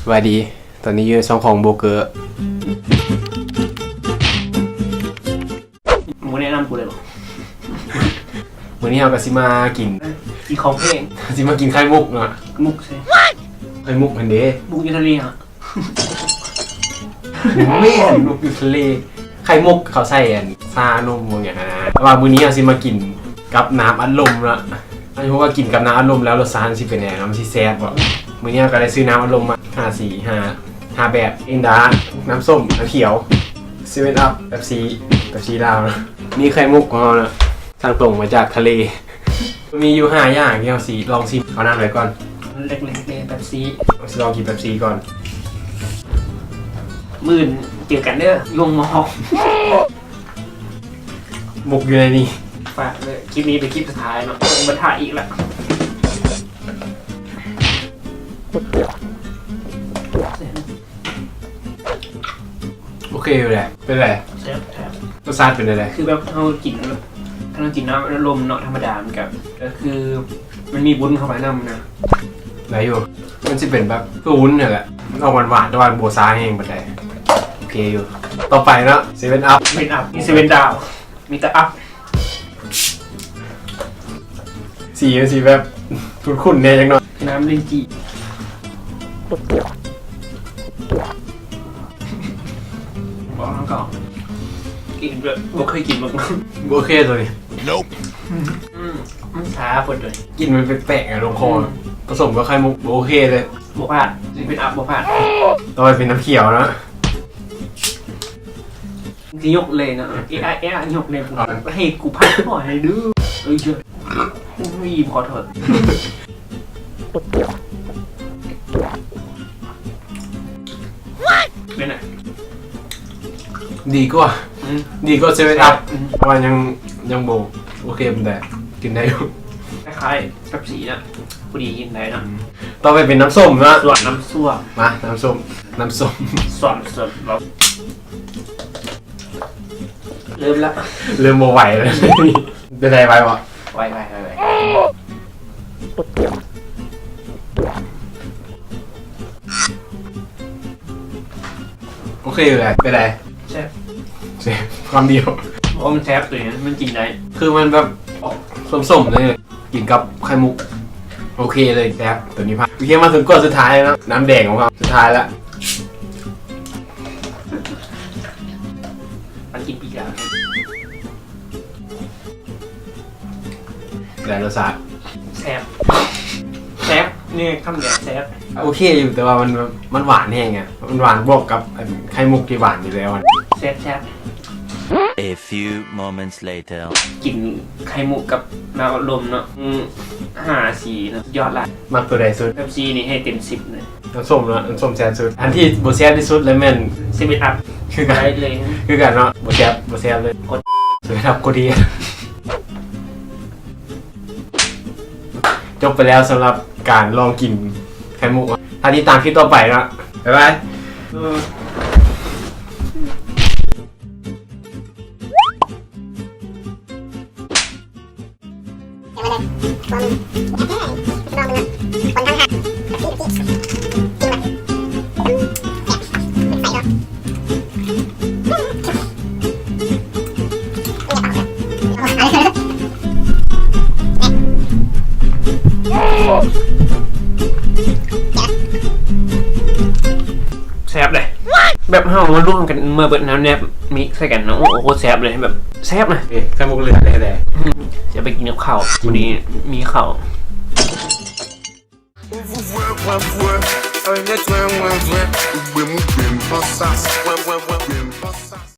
ສະບາຍດີ ຕອນນີ້ຢູ່ໃນຊ່ອງຂອງໂບເກີ. ບໍ່ແນະນຳກູເລີຍບໍ? ມື້ນີ້ເຮົາກໍຊິມາກິນ ກິນຂອງແພງ ຊິມາກິນໄຂ່ມຸກເນາະ. ມຸກໃສ? ໄຂ່ມຸກຫັ້ນເດ້ ມຸກຢູ່ທະເລຫະ. ແມ່ນ ມຸກຢູ່ທະເລ. ໄຂ່ມຸກເຂົາໃສ່ອັນຊານົມຫຍັງຫັ້ນນະ. ແຕ່ວ່າມື້ນີ້ເຮົາຊິມາກິນກັບນ້ຳອັດລົມເນາະ. ເຮົາຊິຮູ້ວ່າກິນກັບນ້ຳອັດລົມແລ້ວລົດຊາດມັນຊິເປັນແນວໃດ ມັນຊິແຊບບໍ່? ມື້ນີ້ເຮົາກໍໄດ້ຊື້ນ້ຳອັດລົມມາ ຫ້າສີ ຫ້າ ຫ້າແບບ ມິຣິນດາ ນ້ຳສົ້ມ ນ້ຳຂຽວ ເຊເວັນອັບ ເປັບຊີ ເປັບຊີລາວເນາະ. ນີ້ໄຂ່ມຸກຂອງເຮົາເນາະ ສັ່ງຕົງມາຈາກທະເລ. ມີຢູ່ຫ້າຢ່າງທີ່ເຮົາຊິລອງຊິມ. ເອົານ້ຳໃດກ່ອນ? ເລັກໆເລີຍ ເປັບຊີ. ເຮົາຊິລອງກິນເປັບຊີກ່ອນ. ມື້ອື່ນເຈີກັນເດີ ຢູ່ໂຮງໝໍ. ມຸກຢູ່ໃນນີ້. ຝາກເລີຍ ຄລິບນີ້ເປັນຄລິບສຸດທ້າຍເນາະ ບໍ່ຖ່າຍອີກລະ. ໂອເຄຢູ່ແຫຼະ. ເປັນໃດ? ແຊບ ແຊບ. ລົດຊາດເປັນໃດ? ຄືແບບເຮົາກິນ ຄັນເຮົາກິນນ້ຳອັດລົມເນາະ ທຳມະດາ ມັນກະ ກະຄືມັນມີວຸ້ນເຂົ້າໄປນຳນະ. ໄດ້ຢູ່. ມັນຊິເປັນແບບຄືວຸ້ນຫັ້ນແຫຼະ ມັນອອກຫວານໆ ແຕ່ວ່າບໍ່ຊາແຮງປານໃດ. ໂອເຄຢູ່. ຕໍ່ໄປເນາະ ເຊເວັນອັບ. ເຊເວັນອັບ ມີເຊເວັນດາວ ມີແຕ່ອັບ. ສີມັນຊິແບບຂຸ້ນໆແດ່ຈັກໜ້ອຍ. ນ້ຳລິ້ນຈີ່. ບອກນຳເຂົາ ກິນແບບບໍ່ເຄີຍກິນມາກ່ອນ. ບໍ່ໂອເຄຕົວນີ້. ອືມ ມັນຊາໂພດຕົວນີ້. ກິ່ນມັນແປກໆ ອາ ລົງຄໍ. ອືມ ປະສົມກັບໄຂ່ມຸກ ບໍ່ໂອເຄເລີຍ. ບໍ່ຜ່ານ ເປັນອັບ ບໍ່ຜ່ານ. ຕໍ່ໄປເປັນນ້ຳຂຽວເນາະ. ຊິຍົກເລີຍເນາະ ເອະ ເອະ ຍົກເລີຍ. ເອົາ ໃຫ້ກູພັກພໍໃຫ້ດື້. ເອີຍ ອຸ້ຍ ຂໍໂທດ. ເປັນໄງ? ດີກວ່າ ອືມ ດີກວ່າເຊເວັນອັບ. ອືມ ເພາະວ່າຍັງ ຍັງບໍ່ໂອເຄປານໃດ ກິນໄດ້ຢູ່. ຄ້າຍໆ ເປັບຊີນະ ພໍດີກິນໄດ້ເນາະ. ອືມ ຕໍ່ໄປເປັນນ້ຳສົ້ມເນາະ. ສ່ວນນ້ຳສົ້ມ ມາ ນ້ຳສົ້ມ ນ້ຳສົ້ມ ສ່ວນ ສ່ວນ ເລີ່ມລະ ເລີ່ມບໍ່ໄຫວແລ້ວ. ເປັນໃດ ໄຫວບໍ່? ໄຫວ ໄຫວ ໄຫວ ໄຫວ. ໂອເຄຢູ່ແຫຼະ. ເປັນໃດ? ແຊບ ແຊບ ຄຳດຽວ. ໂອ້ ມັນແຊບ ຕົວນີ້ມັນກິນໄດ້ ຄືມັນແບບສົ້ມໆເລີຍ. ກິນກັບໄຂ່ມຸກ ໂອເຄເລີຍ ແຊບ ຕົວນີ້ຜ່ານ. ໂອເຄ ມາເຖິງກວດສຸດທ້າຍແລ້ວເນາະ ນ້ຳແດງຂອງເຮົາ ສຸດທ້າຍລະ. ອັນກິນປີກາ ໄດ້ລົດຊາດ. ແຊບ ແຊບ ນີ້ຄຳດຽວແຊບ. ໂອເຄຢູ່ ແຕ່ວ່າມັນ ມັນຫວານແຮງອະ ມັນຫວານບວກກັບອັນໄຂ່ມຸກທີ່ຫວານຢູ່ແລ້ວອະ. ແຊບ ແຊບ. A few moments later. ກິນໄຂ່ມຸກກັບນ້ຳອັດລົມເນາະ ອືມ ຫ້າສີເນາະ ຍອດຫຼາຍ. ມັກຕົວໃດສຸດ? ເປັບຊີນີ້ໃຫ້ເຕັມສິບເລີຍ. ນ້ຳສົ້ມເນາະ ນ້ຳສົ້ມແຊບສຸດ. ອັນທີ່ບໍ່ແຊບທີ່ສຸດລະແມ່ນເຊເວັນອັບ. ຄືກັນ ຄືກັນເນາະ ບໍ່ແຊບ ບໍ່ແຊບເລີຍ. ກົດ ເຊເວັນອັບ ກົດດີ. ຈົບໄປແລ້ວສຳລັບການລອງກິນໄຂ່ມຸກ. ຖ້າຕິດຕາມຄລິບຕໍ່ໄປເນາະ. ບາຍບາຍ. ແຊບເດ້ ແບບເຮົາມາລວມກັນ ມາເບິດແນວແນບມິກໃສ່ກັນເນາະ. ໂອ້ ໂຄດແຊບເລີຍ ແບບແຊບນະ. ເອີ ໄຂ່ມຸກເຫຼືອແດ່ໆ. ອືມ ຈະໄປກິນກັບເຂົ້າ ພໍດີມີເຂົ້າ.